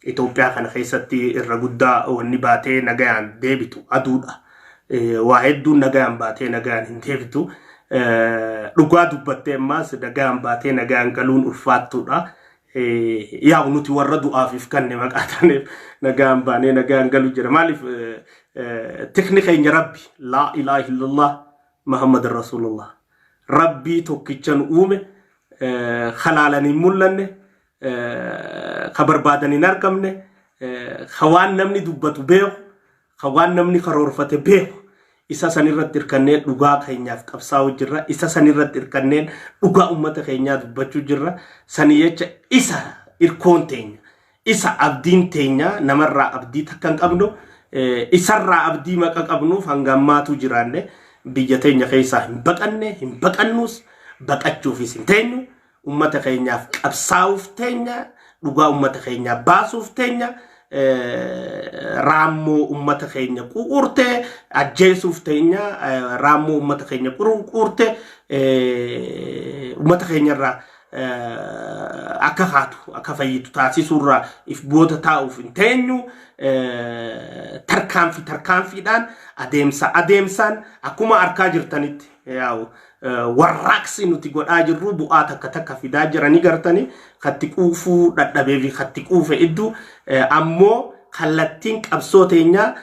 Itoophiyaa kana keessatti irra guddaa wanni baatee nagayaan deebitu aduudha. Waa hedduun nagayaan baatee nagayaan hin deebitu. Dhugaa dubbattee ammaas nagayaan baatee nagayaan galuun ulfaattuudha. Yaa nuti warra du'aaf if kanne maqaa taaneef nagaan baanee nagaan galu jira. Maaliif tikni keenya Rabbi laa ilaaha illallah Muhammad Rasulullah. Rabbii tokkicha nu uume halaalan hin mul'anne, ka barbaadan hin argamne, ka waan namni dubbatu beeku, ka waan namni karoorfate beeku, isa san irratti hirkannee dhugaa keenyaaf qabsaa'u jirra. Isa san irratti hirkanneen dhugaa ummata keenyaa dubbachuu jirra. Sanii jecha isa irkoon teenya, isa abdiin teenya. Namarraa abdii takka hin qabnu, isarraa abdii maqa qabnuuf hanga ammaatu jiraanne. Biyya teenya keessaa hin baqanne, hin baqannus, baqachuufis hin teenyu. Ummata keenyaaf qabsaa'uuf teenya, dhugaa ummata keenyaa baasuuf teenya, raammoo ummata keenya quuqurte ajjeesuuf teenya, raammoo ummata keenya quuqurte ummata keenyarraa akka kaatu, akka fayyitu taasisuurraa if booda taa'uuf hin teenyu. Tarkaanfii tarkaanfiidhaan, adeemsa adeemsaan, akkuma arkaa jirtanitti yaa'u warraaqsi nuti godhaa jirru bu'aa takka takka fidaa jiranii gartanii. Katti quufuu dhadhabee fi katti quufe idduu ammoo kallattiin qabsoo teenyaa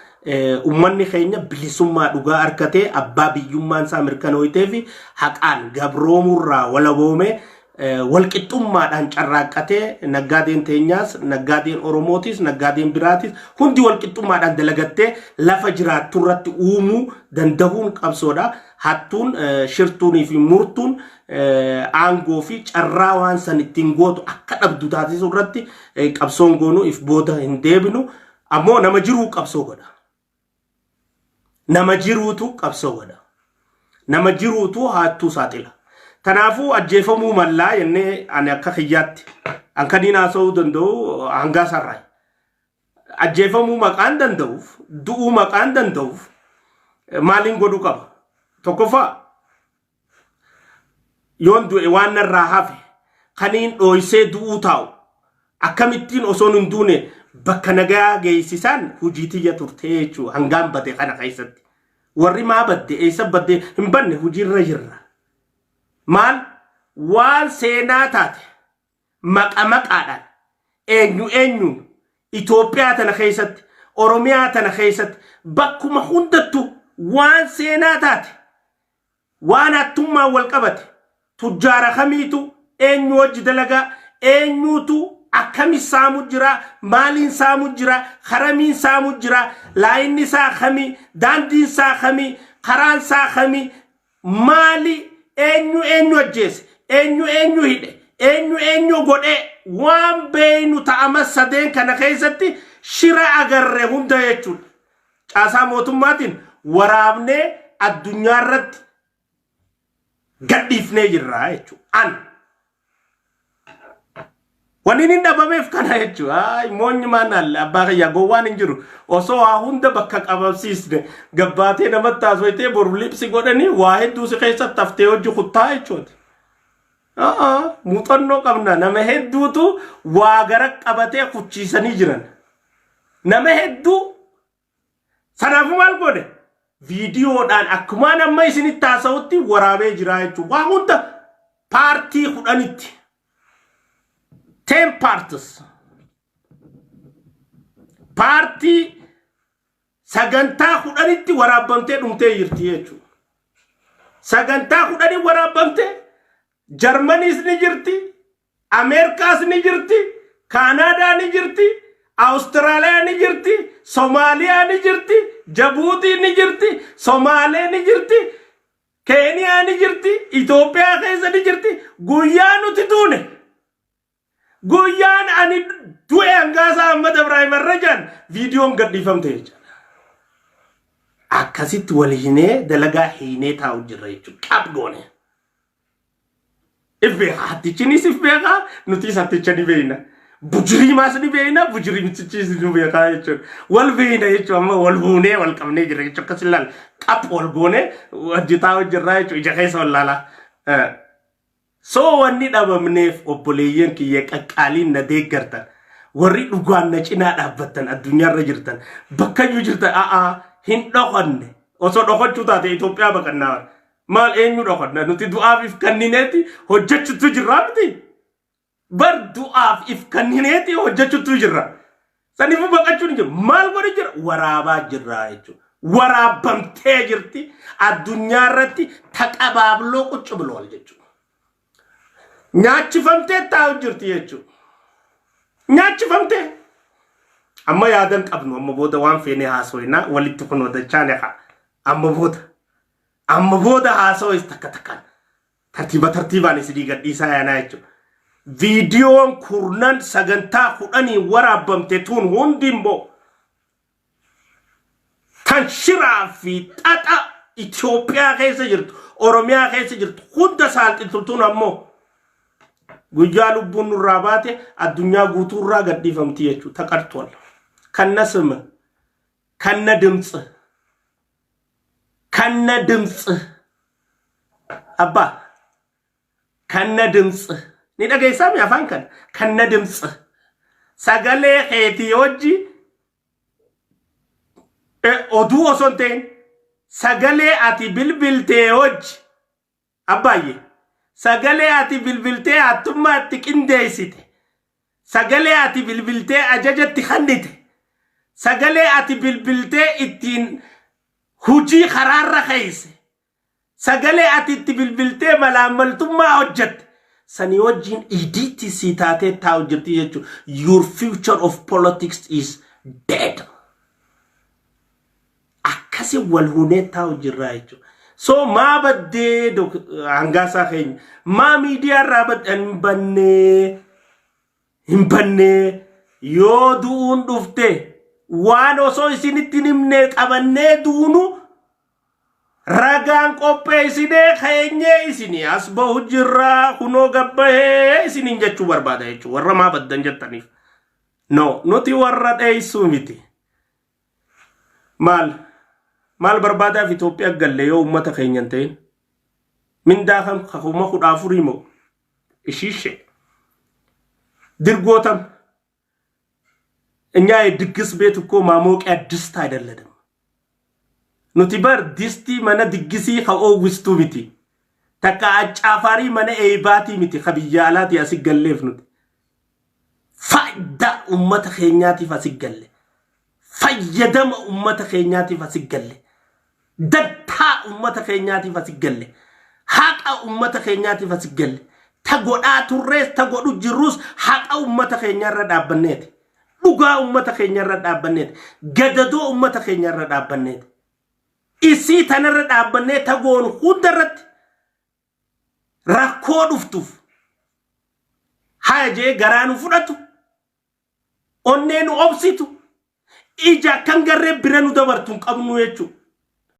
ummanni keenya bilisummaa dhugaa argatee, abbaa biyyummaan isaa mirkanooytee fi haqaan gabroomurraa walaboomee, walqixxummaadhaan carraaqqatee, naggaadeen teenyaas, naggaadeen Oromootis, naggaadeen biraatis hundi walqixxummaadhaan dalagattee lafa jiraattu irratti uumuu dandahuun qabsoodha. Hattuun, shirtuunii fi murtuun aangoo fi carraa waan san ittiin gootu akka dhabdu taasisuu irratti qabsoon goonuu if booda hin deebinu. Ammoo nama jiruu qabsoo godha. Nama jiruutu qabsoo godha. Nama jiruutu haattuu saaxila. Kanaafuu ajjeefamuu mallaa jennee ani akka kiyyaatti an kaniin haasa'uu danda'u hangaa sarraa. Ajjeefamuu maqaan danda'uuf, du'uu maqaan danda'uuf maaliin godhuu qaba? Tokkoffaa, yoon du'e waan narraa hafe kaniin dhooysee du'uu taa'u akkamittiin osoon hin duune bakka nagaa geessisaan hojii tiyya turtee jechuudha hangaan bade kana keessatti. Warri maa badde, eessa badde, hin banne, hojiirra jirra. Maal waan seenaa taate maqa maqaadhaan eenyu eenyuun Itoophiyaa tana keessatti, Oromiyaa tana keessatti, bakkuma hundattuu waan seenaa taate, waan hattummaan wal qabate, tujjaara kamiitu eenyu wajji dalagaa, eenyuutu akkami saamu jira, maaliin saamu jira, karamiin saamu jira, laayinni isaa kamii, daandiin isaa kamii, karaan isaa kamii, maali, eenyu eenyu ajjeese, eenyu eenyu hidhe, eenyu eenyu godhe, waan beeynu ta'ama sadeen kana keessatti shira agarre hunda jechuudha. Caasaa mootummaatiin waraabnee addunyaa irratti gadhiifnee jirra jechuudha. An wanni inni dhabameef kana jechuudha. Ay, moonyi maan alle abbaa kiyya gowwaan hin jiru. Osoo waa hunda bakka qabamsiisne gabbaatee namatti haasofitee boru libsi godhanii waa hedduu si keessatti haftee hojii kuttaa jechuudha. Muuxannoo qabna, nama hedduutu waa gara qabatee kuchiisanii jiran. Nama hedduu. Sanaafuu maal godhe? Viidiyoodhaan akkumaan amma isinitti haasa'utti waraabee jira jechuudha. Waa hunda paartii 10tti. 10 parts. Paartii sagantaa 10tti waraabamtee dhumtee jirti jechuudha. Sagantaa 10 waraabamtee Jarmaniis ni jirti, Ameerikaas ni jirti, Kaanaadaa ni jirti, Awustiraaliyaa ni jirti, Somaaliyaa ni jirti, Jabuutii ni jirti, Somaalee ni jirti, Keeniyaa ni jirti, Itoophiyaa keessa ni jirti. Guyyaa nuti duune, guyyaan ani du'e hangaasaa Ahmad Ibrahim Arrajaan viidiyoon gadhiifamte jechuudha. Akkasitti wal hinee dalagaa hiinee taa'u jirra jechuudha. Qab goone. If beeka, hattichinis if beeka, nutis hatticha ni beekna. Bujiriimaas ni beekna, bujiriimtichis ni beeka jechuudha. Wal beekna jechuudha, amma wal buunee wal qabnee jirra jechuudha. Akkas ilaal qap wal goonee hojjetaa hojjerraa jechuudha, ija keessa wal laalaa. So wanni dhabamneef, obboleeyyan kiyya qaqqaaliin na deeggartan. Warri dhugaan na cinaa dhaabbattan, addunyaarra jirtan, bakkayyuu jirtan, a'aa, hin dhokanne. Osoo dhokachuu taate Itoophiyaa baqannaa. Maal, eenyu dhokanna? Nuti du'aaf if kannineeti hojjechuutu jirraa miti. Bar du'aaf if kannineeti hojjechuutu jirra. Saniifuu baqachuun hin jiru. Maal godhi jira? Waraabaa jirra jechuudha. Waraabamtee jirti. Addunyaa irratti taqabaabloo quccu bilool jechuudha. Nyaachifamtee taa'u jirti jechuudha. Nyaachifamtee. Amma yaadan qabnu, amma booda waan feene haasofnaa walitti kun odachaa neqa. Amma booda. Amma booda haasawis takka takkaan. Tartiiba tartiibaan isinii gadhiisaa yaanaa jechuudha. Viidiyoon kurnan sagantaa 10 waraabamte tun hundi immoo tan shiraa fi xaxa Itoophiyaa keessa jirtu, Oromiyaa keessa jirtu hunda saalxiltu tun ammoo guyyaa lubbuun nurraa baate addunyaa guutuurraa gadhiifamti jechuudha. ተቀድቷል። ከነ ስም፣ ከነ ድምፅ፣ ከነ ድምፅ አባ፣ ከነ ድምፅ ni dhageessaa mi afaan kana? ከነ ድምፅ, sagalee keetii wajji, oduu osoo hin ta'in, sagalee ati bilbiltee wajji, abbaayye, sagalee ati bilbiltee hattummaa itti qindeessite, sagalee ati bilbiltee ajajatti kennite, sagalee ati bilbiltee ittiin hujii karaarra keeyse, sagalee ati itti bilbiltee malaammaltummaa hojjette sanii wajjin edit sii taatee taa'u jirti jechuudha. Your future of politics is dead. Akkasi wal hunee taa'u jirra jechuudha. So maa baddee, hangaasaa keenya, maa miidiyaa irraa badde? Hin bannee, hin bannee. Yoo du'uun dhufte, waan osoo isinitti hin himne qabannee duunu ragaan qopheessinee keenyee isinii as bahu jirraa, kunoo gabbahee isiniin jechuu barbaada jechuudha warra maa baddan jettaniif. No, nuti warra dheessuu miti. Maal maal barbaadaaf Itoophiyaa galle yoo uummata keenya hin ta'in? Mindaa kan 14,000 moo ishiishe ድርጎተም እኛ የድግስ ቤት እኮ ማሞቂያ ድስት አይደለንም። Nuti bar distii mana diggisii ka oowwistuu miti. Takka accaafarii mana eebaatii miti ka biyya alaatii asi galleef nuti. Faayidaa uummata keenyaatiif asi galle. Fayyadama uummata keenyaatiif asi galle. Dantaa uummata keenyaatiif asi galle. Haqa uummata keenyaatiif asi galle. Ta godhaa turrees, ta godhu jirrus haqa uummata keenyaarra dhaabbanneeti. Dhugaa uummata keenyaarra dhaabbanneeti. Gadadoo uummata keenyaarra dhaabbanneeti. Isii tanarra dhaabbannee tagoon hundarratti rakkoo dhuftuuf haya jee garaa nu fudhatu, onnee nu obsitu, ija akkan garree bira nu dabartu hin qabnu jechuudha.